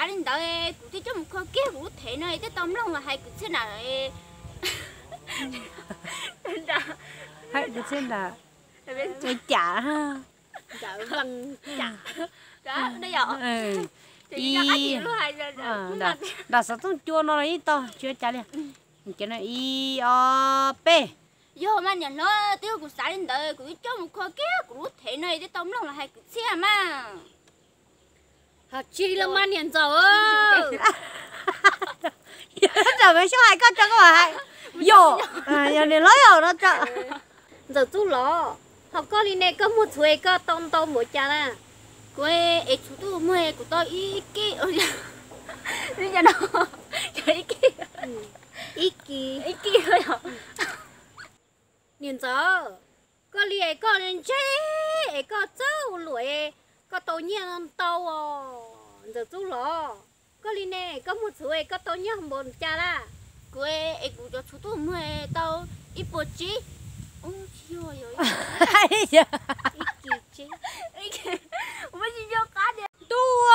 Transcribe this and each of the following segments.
Li ntawd kuv twb coj mus kho kiag kuv lub thev no thiaj tau mloog los hais kwv txhiaj nram. Hais kwv txhiaj nram, ua cas? Ib, nram xov tooj cua no los yeej tau, tsis ua cas li. Ces no ib ob peb. Yog mas niam hlob, twb yog kuv xav li ntawd kuv twb coj mus kho kiag kuv lub thev no thiaj tau mloog los hais kwv txhiaj mas. Ho tsis los mas niam ntxawm. Yog ntxawm mas xyov hais koj tso koj hais. Yog, yog niam hlob yog no tso. Ntxawm Txuj Lov, ho koj li ne koj muag txhuv es koj tau ntau npaum cas na? Kuv es txhuv tuaj muag kuv tau ib kis, ib kis, ib kis. Niam ntxawm, koj li es koj ntseg es koj txawj ua luam es koj tau nyiaj ntau os. Ntxawm Txuj Lov, koj li ne koj muag txhuv es koj tau nyiaj npaum cas na? Kuv es kuv cov txhuv tuaj muag tau ib puas tsib. Tsis yog, ib kis tsib. Ntuj,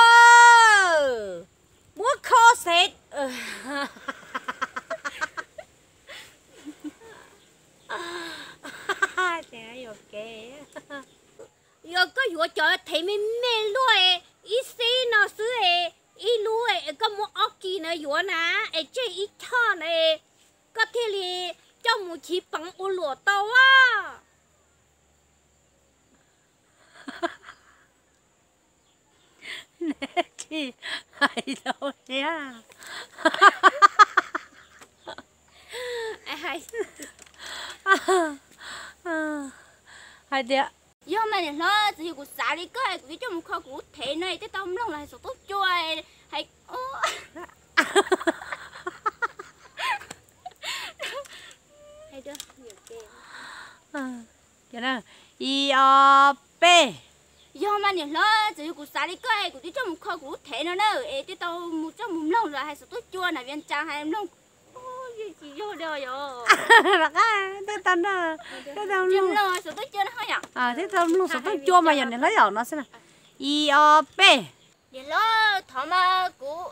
muab kho xev. Yog koj yuav cov thev me me luaj es ib xib no xwb es ib lub es koj muab ob kis na yuav na, es tseg ib choj na, koj thiaj li coj mus chiv peev ua luam tau a. Neb tsis hais rau thiab. Hais tias, yog mas niam hlob, txawm yog kuv xav li koj es kuv twb coj mus kho kuv lub thev no thiaj tau mloog los hais xov tooj cua, hais ib ob peb. Yog mas niam hlob, txawm yog kuv xav li koj es kuv twb coj mus kho kuv lub thev no na, es thiaj tau mus coj mus mloog los hais xov tooj cua na, Vias Cas hais mloog. Tsis yog li os. Rov qab, thiaj tau mloog xov tooj cua no yom. Thiaj tau mloog xov tooj cua mas yog niam hlob yom no xwb na. Ib ob peb. Niam hlob, thov mas kuv,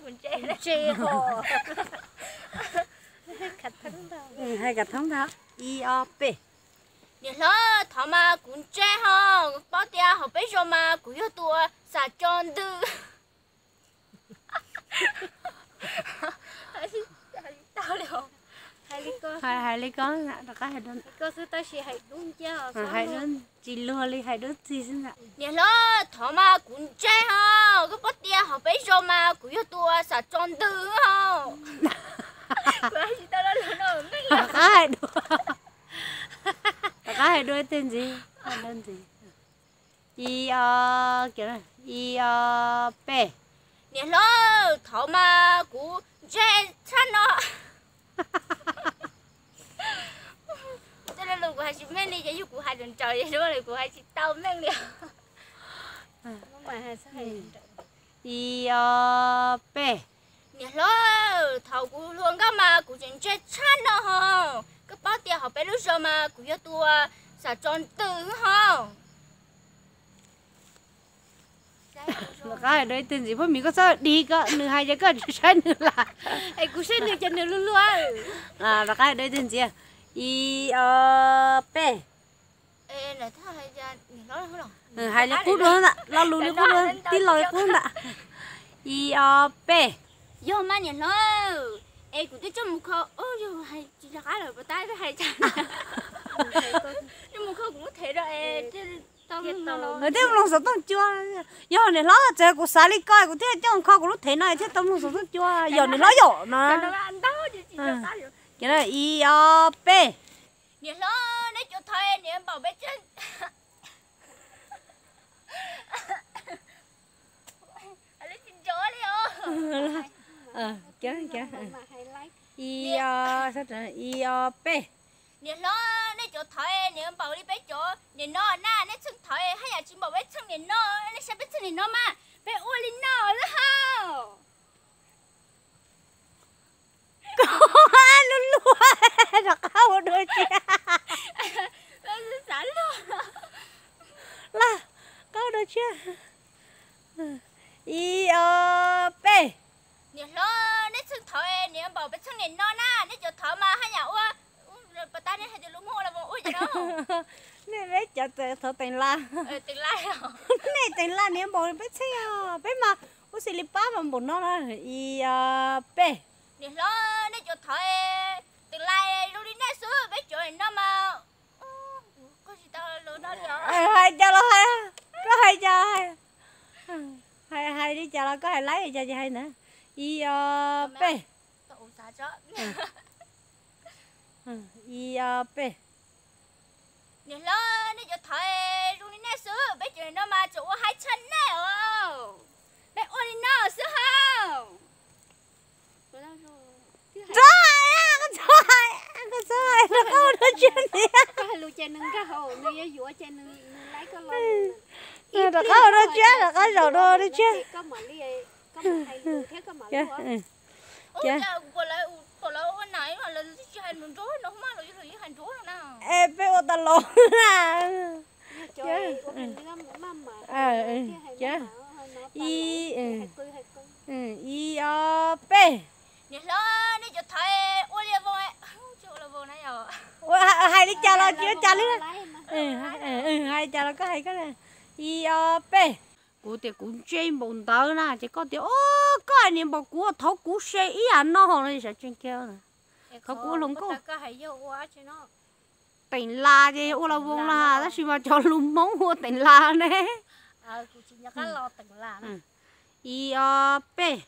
kuv ntse, ntse os. Hais kom thoob ntag. Ib ob peb. Niam hlob, thov mas kuv ntse ho, paub tias hauv peb zos mas kuv yog tus uas xav tso ntws. Hais li ko, rov qab hais dua. Hais dua tsis luag li, hais dua txig xwb ntag. Niam hlob, thov mas kuv ntse ho, koj paub tias hauv peb zos mas kuv yog tus uas xav tso ntws ho. Rov qab hais dua. Rov qab hais dua ib teg ntxiv, hais dua ntxiv. Ib ob, ib ob peb. Niam hlob, thov mas kuv ntse tshaj no. Tej lo lus kuv hais tsis meej li, ces yog kuv hais nrawm nrawm es kuv hais tsis tau meej li. Ib ob peb. Niam hlob, thaum kuv hluas nkauj mas kuv tseem ntse tshaj no ho. Koj paub tias hauv peb lub zos mas kuv yog tus uas xav tso ntws ho. Rov qab hais dua ib teg ntxiv, poj Mim koj txhob dig koj, nws hais ces koj tsis saib nws lawm. Es kuv saib nws ces nws luag luag. Rov qab hais dua ib teg ntxiv. Ib ob peb. Hais li qub dua ntag, lo lus li qub dua, tib lo li qub ntag. Ib ob peb. Yog mas niam hlob, es kuv twb coj mus kho, yog hais tsis rov qab lawm puas tab hais, coj mus kho kuv lub thev rau es thiaj mloog xov tooj cua. Yog niam hlob, txawm kuv xav li ko kuv thiaj coj mus kho kuv lub thev no thiaj tau mloog xov tooj cua, yog niam hlob yom no. Ib ob peb. Niam hlob, neb cov thov niam npaum peb tseeb. Ib ob peb. Niam hlob, neb cov thov niam npaum li peb cov niam no na, neb txheej thov haj yam tsis npaum peb txheej niam no, neb saib peb txheej niam no mas peb ua li no lawm hau. Luag luag, rov qab ua dua tsiab. Laj, qab ua dua tsiab. Nej peb cov thov teem las. Nej teem las niag npaum peb txheej os, peb mas ub xis li pab mas npaum no no. Ib ob peb. Niam hlob, nej cov thov teem las zoo li nej xwb, peb cov no mas hais cas los hais, koj hais cas, hais li cas los koj hais laib cas ces hais ntawd. Ib ob peb. Ib ob peb. Niam hlob, nej cov thov zoo li nej xwb, peb cov no mas tseem ua haib tshaj nej os. Nej ua li no xwb hos. Txhob hais, koj txhob hais, koj txhob hais, rov qab ua dua tsiab niam. Rov qab ua dua tsiab, rov qab zaum dua dua tsiab. Es peb ua tau los na. Ib, ib ob peb. Niam hlob, nej cov thov ua li voo, hais li cas los tsis ua cas li. Hais li cas los koj hais koj. Ib ob peb. Kuv tias kuv ntse npaum ntawd na ces koj tias, o, koj hais niam npaum kuv, thov kuv se ib yam no no, sawv tsees kiag. Thov kuv hluas nkauj. Teem las ces ua los voo las, tab sis mas cov lus Hmoob ua teem las ne. Ib ob peb.